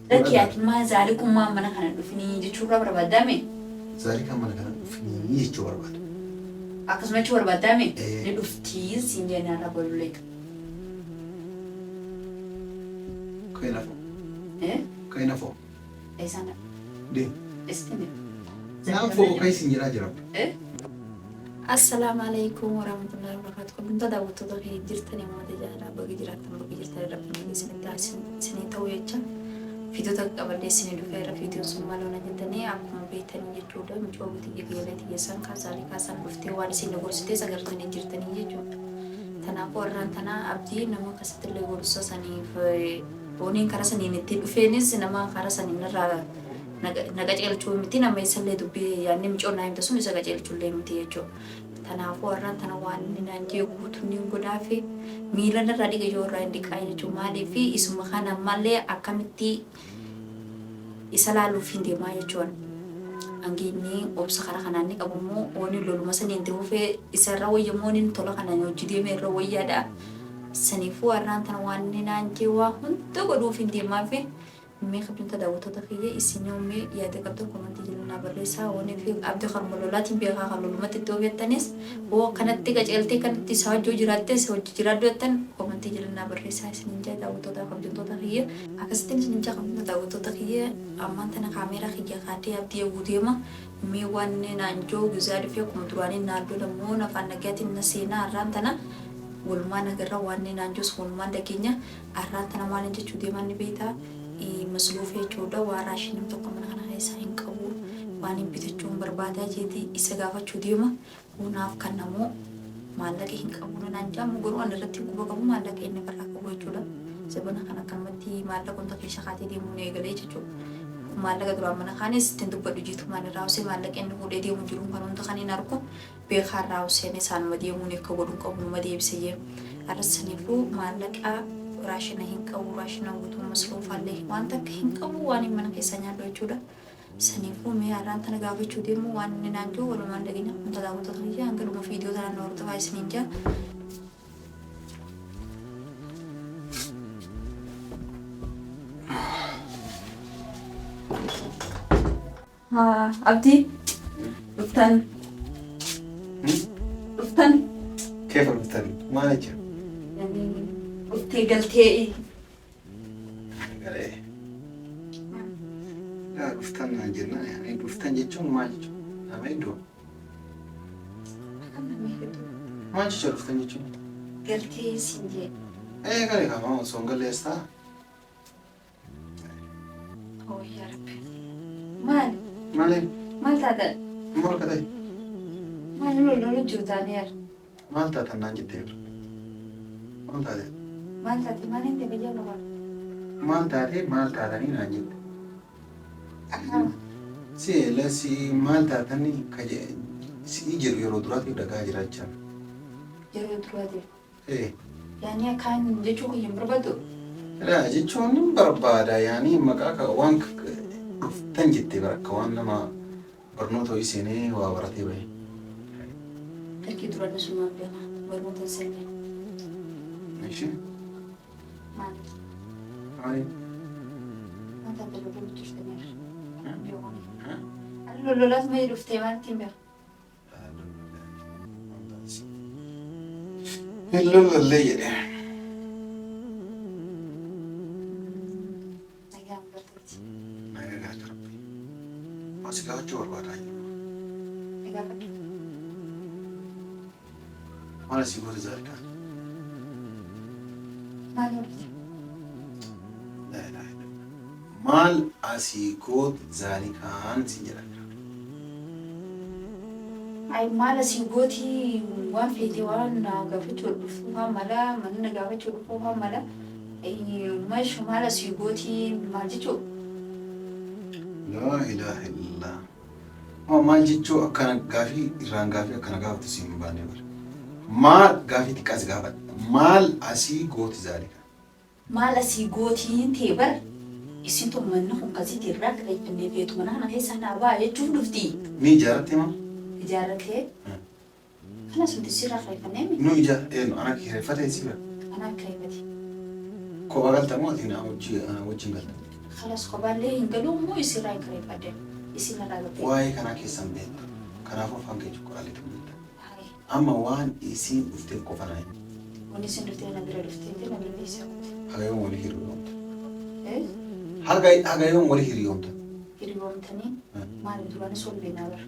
Lakki ati maa zaalikummaan mana kana dhufinii jechuurraa barbaaddaame? Zaalikaan mana kana dhufinii jechuu barbaada. Akkasuma jechuu barbaaddaame? Ee. Ni dhuftii siin jenne har'a bolollee. Ka'ii nafoo. Eh? Ka'ii nafoo. Eessaan Deem. eessatti deem? Naan foo ka'ii siin jedhaa jira. Eh? Assalaamu alaikum warahmatullahi wabarakatuh. Hordoftoota daawwattoota keenya jirtanii maatii jaalala baga jiraattan baga jirtan rabbiin isinitti haa isinii ta'u jecha fiidota qabadhee isinii dhufeera. Fiidiyoon sun maal ona jettanii akkuma beektanii jechuudha. Mucoo tiyya kiyyoolee tiyya san kaasaalee kaasaan dhuftee waan isin nu gorsitee sagartanii jirtanii jechuudha. Kanaafuu har'aan tana abdii nama akkasitti illee gorsa saniif booniin karaa saniin itti dhufeenis nama karaa saniin irraa na qaceelchuu miti nama isallee dubbii yaadni micoon naa himte sun isa qaceelchullee miti jechuudha. Kanaafuu har'aan tana waan inni naan jee guutuun niin godhaafi miila narraa dhiqa yoo irraa hin dhiqaa jechuudha. Maaliif isuma kana ammallee akkamitti isa laaluuf hin deemaa jechuudha. Hangi inni obsa karaa kanaan ni qabu immoo ooniin loluma saniin itti fufee isa irra wayya immoo inni tola kanaan hojii deemee irra wayyaadha. Saniifuu har'aan tana waan inni naan jee waa hunda godhuuf hin deemaafi. Mee kabajamtoota daawwattoota kiyya isin yoo mee yaada qabdan komantii jala naa barreessaa wani fi abdi kanuma lolaatiin beekaa kan lolumatti itti oofettanis hoo akkanatti qaceeltee kanatti isaa hojii jiraattes hojii jiraadhu jettan komantii jala naa barreessaa isinin jaa daawwattoota kabajamtoota kiyya. Akkasittiin isinin jaa kabajamtoota daawwattoota kiyya ammaan tana kaameeraa kiyya kaadhee abdii eeguu deema mee waan naan joo gizaa dhufee akkuma duraanii naan lola moo nafaan nagayaatiin na seenaa har'aan tana walumaan agarra waan naan joos walumaan dhageenya. Arraan tana maalin jechuu deemaan ni beektaa? Masluufa jechuudha waan raashinii tokko mana kana keessaa hin qabu waan hin bitachuun barbaadaa jeeti isa gaafachuu deema hunaaf kan namoo maallaqa hin qabu naan jaamu garuu an irratti quba qabu maallaqa inni irraa qabu jechuudha. Zabana kana akkanumatti maallaqa hunda keessa kaatee deemuun eegalee jechuudha. Maallaqa duraan mana kaanis ittiin dubbadhu jiitumaan irraa hosee maallaqa inni fuudhee deemu jiruun kan hunda kan hin argu. Beekaa irraa Huseen isaanuma deemuun akka godhu hin qabu numa deebise jee. Arras saniifuu maallaqa raashina hin qabu raashina guutuu masruufaallee waan takka hin qabu waan hin mana keessaa nyaadhu jechuudha. Saniifuu mee har'aan tana gaafachuu deemu waan inni naan jiru walumaan dhageenya kun daawwattoota kiyya hanga dhuma viidiyoo tanaan na hordofaa isiniin jaa. Haa Abdii dhuftan dhuftan Keefa dhuftan maal jecha? Yani dhuftee galtee Galee. Yaa dhuftan naan jennaan yaani dhuftan jechuun maal jechuudha? Nama hedduu. Akkam nama hedduu. Maal jechuudha dhuftan jechuun? Galtee siin jee. Ee galee kama osoo hin gallees ta'a. Oh yaa Rabbi. Maal? Maali? Maal taatan? Maal akka ta'e? Maal lolu lolu jirtaan yaar? Maal taatan naan jettee jiru? Maal taate? Maal taate? Maal hin ta'e fayyaa qaba? Maal taate maal taatanii naan jette? Si eela si maal taatanii ka si jedhu yeroo duraatiif dhagaa jiraachaa. Yeroo duraatiif. Ee. Yaani akkaan jechuu kiyya hin barbaaddu? Laa jechuun hin barbaada yaani maqaa ka waan dhuftan jettee bara akka waan nama barnoota wayii seenee waa baratee bahe. Lakkii duraan isumaan beeka barnoota hin seenne. Ishi Maali? maali? Maal taate loluu jirtaniirra? Ani lololaas mee dhuftee maalitti hin beeku? Hin lolollee jedhe. Nagaan barteetti. Nagaa gaafata rabbi. Waa si gaafachuu barbaadaa jiru. Na gaafadhu. Maal asii goota zaalikaan? Maal hojjete? Laa ilaaha illallah. Maal asii gooti zaalikaan siin jedhaa jira. Ay maal asii gooti waan feete waan na gaafachuu dhufuu faa mala mana na gaafachuu dhufuu faa mala mash maal asii gooti maal jechuu. Laa ilaaha illallah. Moo maal jechuu akkana gaafii irraan gaafii akkana gaafatu siin hin baanne bara. Maal gaafii xiqqaa si gaafadha. Maal asii gooti zaalikaan? Maal asii gootiin tee bar isin tun manni kun kan sitti irraa kireeffannee feetu mana kana keessaa naa ba'a jechuuf dhuftii. Ni ijaarrattee moo? Ijaarratee kana sun sirraa kireeffannee mi? Nu ija eenyu ana kireeffate si bira? Anaa kireeffate. Kophaa galta moo ati na wajjin galta? Kalas kophaallee hin galuu immoo isirraa hin kireeffadhe. Isin irraa galtee. Waa'ee kanaa keessan beektu. Kanaafuu afaan kee cuqqaaleetu beekta. Amma waan isiin dhufteef qofa naa himi. Wanni isin dhuftee na bira dhuftee na bira teessee qofa. Haga yoom walii hiriyoomta? Haga haga yoom walii hiriyoomta? Hiriyoomtanii maal duraanis wal beeknaa bara.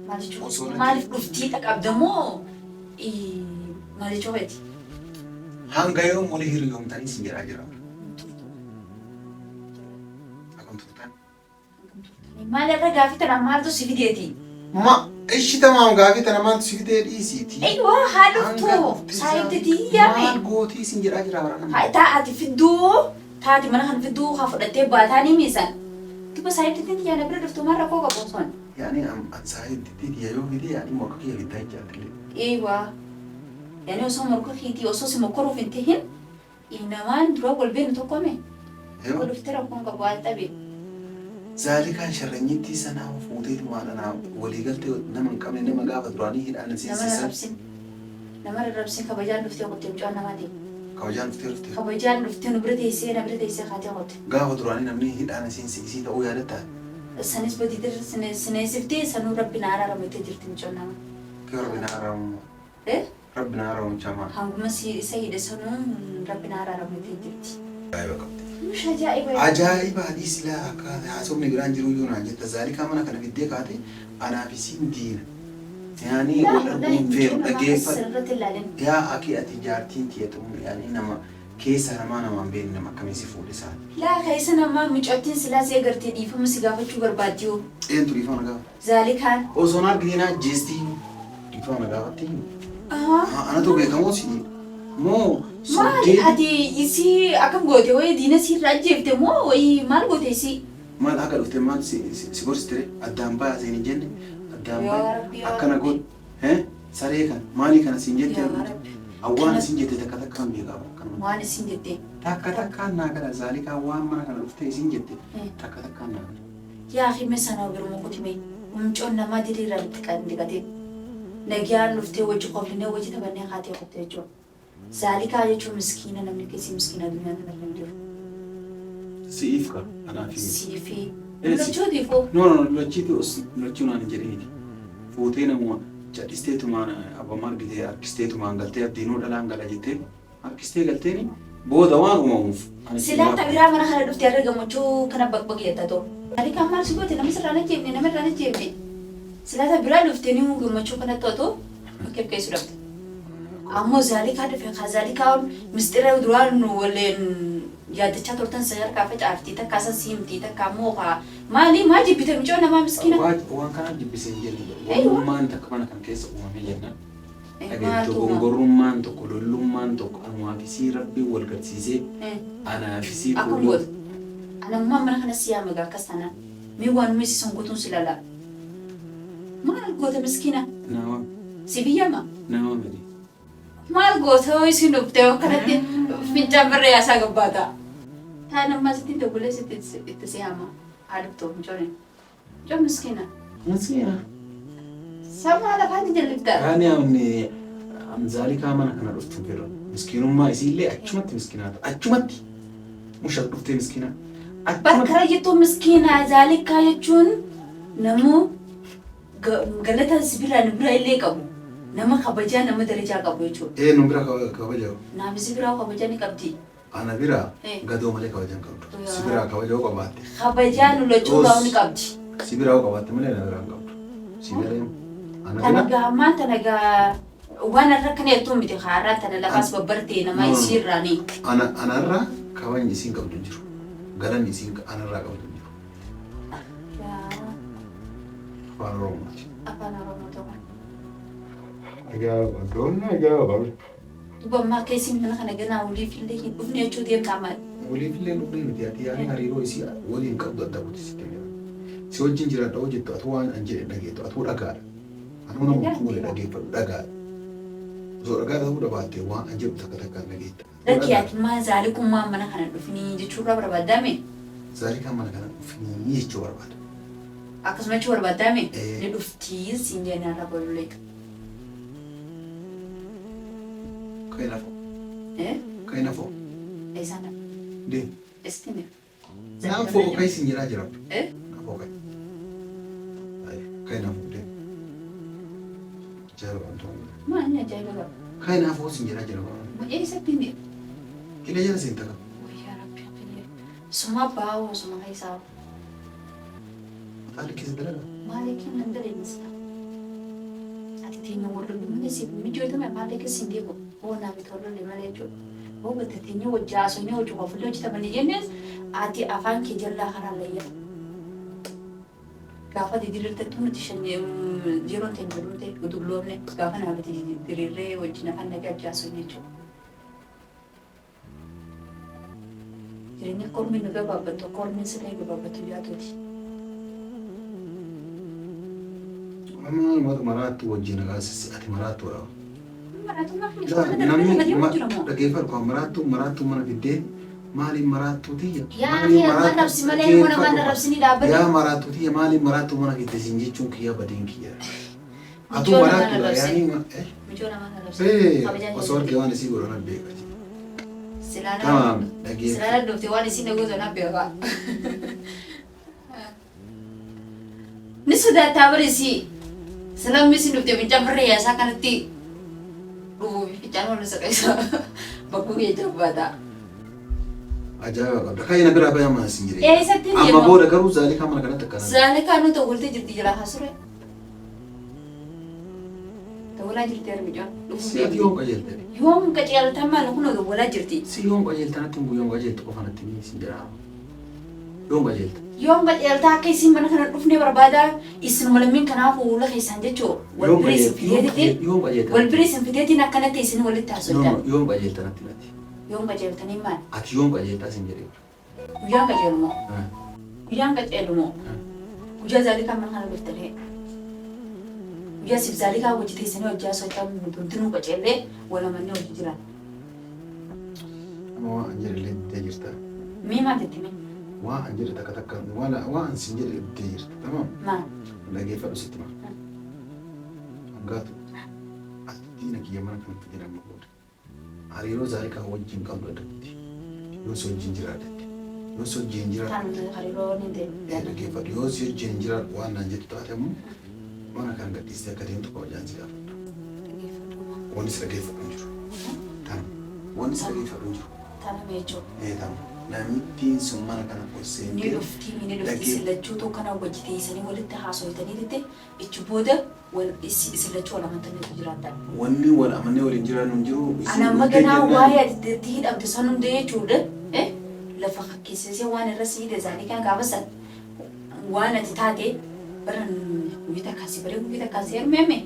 Maal jechuun Osoo natti- maaliif dhuftii dhaqabda moo maal jechuu keeti? Hanga yoom walii hiriyoomtanii sin jedhaa jira. Akkam turtan? Maal irra gaafii tana maaltu si fideeti? Ma ishi tamaam gaafii tana maaltu si fidee dhiisiiti. Eeywa haa dhuftu saayibti tiyyaame. Maal gootii sin jedhaa jira bara nama. Taa ati fidduu taati mana kan fidduu haa fudhattee baataanii miisan. Duba saayibti tiyyaa na bira dhuftu maal rakkoo qabu sun? Yaani an saayibti tiyya yoo fidee yaani morka kiyya fiddaa jechaattillee. Eeywa. Yaani osoo morka keetii osoo si mokkoruuf hin tahin namaan dura wal beeknu tokko mee? Eewa. Dhuftee rakkoon qabu haal xabe. Zaalikaan sharranyittii sanaa fuuteetumaan anaa waliigaltee nama hin qabne nama gaafa duraanii hidhaan Nama seensisan. rarrabsin. Nama rarrabsin kabajaan dhuftee qottee mucaan namaa ta'e. Kabajaan dhuftee dhuftee. Kabajaan dhuftee nu bira teessee na bira teessee kaatee qotte. Gaafa duraanii namni hidhaan seensi isii ta'uu yaadatta. Sanis badii sineessiftee sanuu rabbi na araaramettee jirti mucaan namaa. Kee rabbi na araaramu. Eh? Rabbi na araaramu chamaa. Hanguma si isa hidhe sanuu rabbi na araaramettee jirti. Ajaa'iba qabdi. Mush ajaa'iba. Ajaa'iba hadii silaa akka haasofni biraan jiru iyyuu naan jetta. Zaalikaa mana kana fiddee kaate anaaf isiin diina. Yaani wal arguun feeru dhageeffadhu. Sirriitti ilaalin. Yaa akii ati jaartiin tiyya xumur yaani nama keessa namaa namaan beekne nama akkamii si fuudhe isaan. Laa keessa namaa mucattiin silaa si agartee dhiifama si gaafachuu barbaaddi yoo. Eentu dhiifama na gaafata? Zaalikaan. Osoo na argitee na ajjeestii dhiifama na gaafatti. Anatu beekamoo si moo Maali sobdee ati isii akkam goote wayii diina siirra ajjeefte moo wayii maal goote isii? Maal akka dhufte maal si si gorsitire addaan bayaa siin hin jenne addaan Yaa baya Rabbi yaa akkana Rabbi. godhi eh saree kana maalii kana siin jette Yaa Rabbi. awwaan siin jette takka takkaan beekaa bara akkanuma. Waan isin jette. Takka takkaan naa gala zaalikaa waan mana kana dhuftee isiin jette takka takkaan naa gala. Yaa akhi mee sanaa biruma kuti mee mucoon namaa diriiraan itti dhiqatee nagyaan dhuftee wajji koflinee wajji taphannee kaatee kutte jechuudha. Zaalikaa jechuun miskiina namni keessi miskiina addunyaa kana irra hin jiru. Si'iif ka anaaf miti. Siifi. Eh, Lachuutiifuu. No no lachiitu lachuu naan hin jedhiniiti. Fuutee namuma cadhisteetumaan abbama argitee harkisteetumaan galtee abdiinuu dhalaan gala jettee harkistee galteeni booda waan uumamuuf. Ani si Silaa gaafadha. tabiraa mana kana dhuftee har'a gammachuu kana baqbaq jetta too. Zaalikaan maal si goote nama sirraan ajjeefne nama irraan ajjeefne. Silaa tabiraa dhuftee ni gammachuu kana to'atu bakka keessu dhabde. Ammoo zaalikaa dhufe kaa zaalikaa mistira duraan nu waliin yaaddachaa turtan san harkaa facaafti takka san siimti takka ammoo kaa maali maa jibbite mucoo namaa miskiina. Waan kana jibbisee hin jenne Eeywa. wannummaan takka mana kana keessa uumamee jennaan. Maaltu Dhageettu uumama? gongorrummaan tokko lollummaan tokko anumaa fi sii rabbiin wal garsiisee anaa fi sii Akkam fuuldura. goote? Anammaa mana kana si yaama gaa akkas taanaan. Mee waan miisisan guutuun si lala. Maal goota miskiina? Nama Si biyyama? nama miti. Maal goota hoo isin dhuftee akkanatti fincaan barree yaasaa gabbaata. Taan ammaa sitti doggolee sitti itti si yaama. Haa dhuftu mucoon. Mucoon miskiina. Miskiina. Samaa lafaatti jallifta. Ani amni zaalikaa mana kana dhuftu fedhu. Miskiinummaa isiillee achumatti miskiinaa ta'a. Achumatti musha dhuftee miskiinaa. Achumatti. Bakka jettuu miskiina zaalikaa jechuun namuu galata si biraa nu bira illee qabu. Nama kabajaa nama darajaa qabu jechuudha. Ee nu bira kabaja. Naaf si biraa kabajaa ni qabdi. Ana bira Eh. gadoo malee kabaja hin qabdu. Si Yaa. biraa kabaja yoo qabaatte. Kabajaa nu lachuu gahu ni qabdi. Si biraa yoo qabaatte malee na biraa hin qabdu. Si galee ana Tana bira. gaa ammaan tana gaa waan har'a kana jettuu miti haaraan tana lafaas babbartee nama No. isiirraanii. Ana anarraa kabajni isiin qabdu hin jiru. Galanni isiin anarraa qabdu hin jiru. Afaan Oromooti. Afaan Oromoo ta'u. Ajaa'iba! Doonni ajaa'iba! Duba ammaa keessi mana kana ganaa waliif illee hin dhufne jechuu deemta maali? Waliif illee hin dhufne miti ati yaani hariiroo isii waliin qabdu adda kuti sitti himera. Si wajjin jiraadha hoo jettu atuu waan an jedhe dhageettu atuu dhagaadha. Anuu nama fuule dhageeffadhu dhagaadha. Osoo dhagaa ta'uu dhabaatte waan an jedhu takka takkaan dhageetta. Lakki ati maa zaalikummaan mana kana dhufinii jechuurraa barbaaddaame? Zaalikaan mana kana dhufinii jechuu barbaada. Akkasuma jechuu barbaaddaame? Eh. Ni dhuftii siin jennaan irra bolollee. Ka'e lafoo. Eh? Ka'e lafoo. Eessaan dhaqa? Deemi. Eessatti deema? Naan fooqu kai sin jedhaa jira. Eh? Naan fooqu kai. Kai naan fooqu deemi. Ajaa'iba wanta hundaa. Maal inni ajaa'iba qaba? Kai naan fooqu sin jedhaa jira. Eessatti deema? Qilee jala seenta qaba. Wayyaa rabbi kiyya. Suma baa'oo suma keessaa. Mataa likkii si dalagaa? Maaliif nan dalagne sila? Ati teenya wal lollu malee siif mijootame maaliif sin deemu? Hoo naa miti wal lolle malee jechuudha. Hoo bakka teenya wajji haasofnee hojii kofallee hojjetamanii jennes ati afaan kee jallaa kanaan layya. Gaafa ati diriirtettu nuti shan yeroon teenya dhumte dulloomne gaafa naa miti diriirree wajjin afaan nagaa wajji haasofne jechuudha. Jireenya akka ormi nu gabaabbattu akka ormi siree gabaabbattu jaatuuti. Amma matu maraattu wajjin nagaa sissi ati maraattuudha. Maraatummaa fi Laa, mana darbee namni lafa deemu jira moo? Dhaggeeffadhu kan maraattuu maraattuu mana fiddee maaliin maraattuu tiyya? Yaa Maaliin akhi abbaan maraattuu rabsi malee ilmoo namaan dhaggeeffadhu arrabsinii dhaabbadhu. Yaa maraattuu tiyya maaliin maraattuu mana fidde siin jechuun kiyya badiin kiyya. Atuu Michoo namaan maraattuudha arrabsin. yaanii Michoo namaan arrabsin. Kabajaa osoo argee keessatti. waan isii godhu nan beeka. Silaana Tamaam dhageeffadhu. silaana dhufte waan isiin na gootu na beeka. Ni sodaattaa bara isii. Salamni isin dhufte fincaan farra yaasaa kanatti dhufuuf fincaan wal saqaysa bakkuu kee jabbaata. Ajaa'iba qabda. Kan na biraa bayaa mana siin jedhee. Eessatti Amma deema? booda garuu zaalikaa mana kanatti akkana. Zaalikaa nu tawwaltee jirti jalaa haasure. Dawwalaa jirti harmi dhufuuf Si ati deemti. yoom qajeelte? Yoom qaceeltan maal kunoo dawwalaa jirti. Si yoom qajeelta natti hin yoom qajeeltu qofa natti himi sin jedhaa. Yoom qajeelta? Yoom qaceeltaa akka isin mana kana dhufne barbaada isinuma lammiin kanaaf fuula keessaan jechuu wal Yoom bira isin qajeelta? fideetitti Yoom qajeelta? wal bira isin fideetiin akkanatti isin walitti haasoftan. Yoom qajeelta natti himati? Yoom qajeeltanii maal? Ati yoom qajeeltaa sin jedhee. Guyyaan qajeelumoo? Guyyaan qajeelumoo? Guyyaa zaalikaa mana kana dhufte ree. Guyyaa siif zaalikaa hojii teessanii hojii haasoftan hundinuu qaceellee wal amannee hojii jiran. Amma waan an jedhe illee diddee jirta. Mee maal jetti mee? Waan an jedhe takka takka waan waan an sin jedhe diddee jirta. Tamam? Maal? Dhageeffadhu sitti hima. Hangaatu ati diina kiyya mana kanatti jedhe amma booda. Hariiroo zaalikaa wajjin qabdu addatti. Yoo si wajjin jiraadhette. Yoo si wajjin jiraadhu. Kan hariiroo ni ta'e. Dhaggeeffadhu. Yoo si wajjin jiraadhu waan naan jettu taate ammoo mana kana gadhiistee akka deemtu kabajaan si gaafadha. Dhaggeeffadhu. Wanni si dhaggeeffadhu hin jiru. Tana. Wanni si dhaggeeffadhu hin jiru. Tana mee jechuudha. Ee tana. Namittiin sun mana kana ol Ni seentee dhufti ni dhufti dhaggee isin lachuutu kana wajji teessanii walitti haasoftanii jettee ichi booda wal isin lachuu wal amantanii jiraattan. Wanni wal amannee waliin jiraannu hin jiru. Isin Ana amma dhuftee ganaa jennaan waa'ee ati itti hidhamte san hunda jechuudha. Lafa kakkeessisee waan irra si hidhe zaalikaan gaafa san waan ati taate bara guyyaa takkaan si baree guyyaa takkaan si heerumeme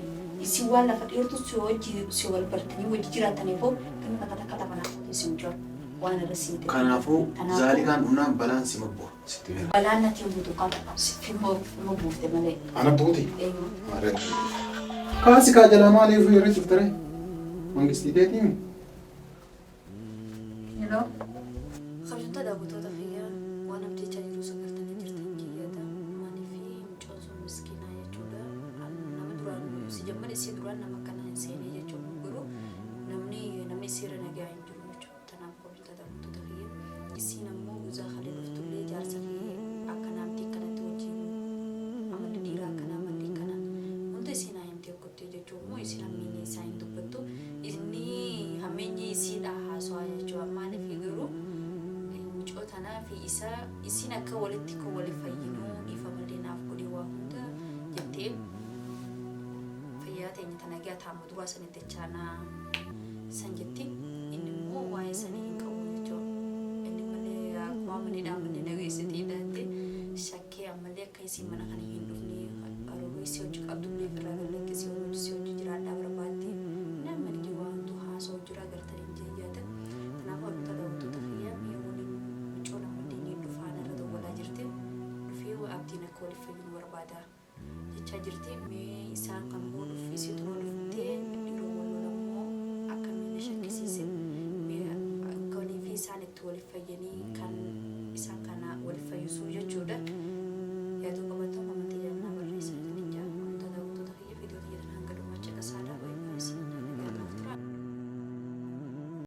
isin waan lafa dheertu si wajji si wal bartanii wajji jiraattaniifuu kan takka takka lafa naaf si mucaa waan irra si hidhe. Kanaafuu Kanaafuu zaalikaan dhumnaan balaan si mabbu'a sitti himera. Balaan natti hin buutu kan si fimma buufte malee. Ana buuti? Eenyu? Maarree. Kaasi kaa jalaa maaliif irra ciftare? Mangistii teetiimi? Hello. Kabajamtoota daawwattoota kiyya waan abdechaa jiru sagartanii jirtan kiyyaata. Maaliif mucaan sun miskiinaa jechuudha. Nama duraan si jammar isii duraan nama akkana hin seenee jechuudha. Garuu namni namni isiirra nagaa hin jiru jechuudha. Tanaaf kabajamtoota daawwattoota kiyya. Isiin ammoo guzaa kalee dhuftullee jaarsa kee akka naamti akkanatti wajjin amalli dhiiraa akkana amalli akkana hunda isiin haa himtee kuttee jechuun immoo isiin hammeenyi isaa hin dubbattu. Inni hammeenyi isiidha haasawaa jechuudha. Maaliif garuu mucoo tanaa fi isa isiin akka walitti akka wali fayyinuu dhiifamallee naaf godhee waa hunda jettee fayyaa teenya tana gaa taama duraa sanitti dachaanaa san jetti. Inni immoo waa'ee sanii hin qabu jechuudha. Inni malee akkuma ammallee dhaabbanne dhageessitee ilaalte shakkee ammallee akka isiin mana kana hin dhufne hariiroo isii hojii qabdullee ofirraa gallakkisee hojii isii hojii jiraadhaa barbaadde. Namni wantu haasa'u jira gartanii jayyaata. Kanaafuu hordoftoota daawwattoota kiyyaa mee waliin mucoon ammallee ni dhufaan irra dawwalaa jirti. Dhufee abdiin akka waliif fayyinu barbaada jechaa jirti. Mee isaan kan hoo dhufi isiitu hoo dhuftee yeroo wal lolammoo akkamiin na shakkisiise. Mee akkanii fi isaan itti waliif fayyanii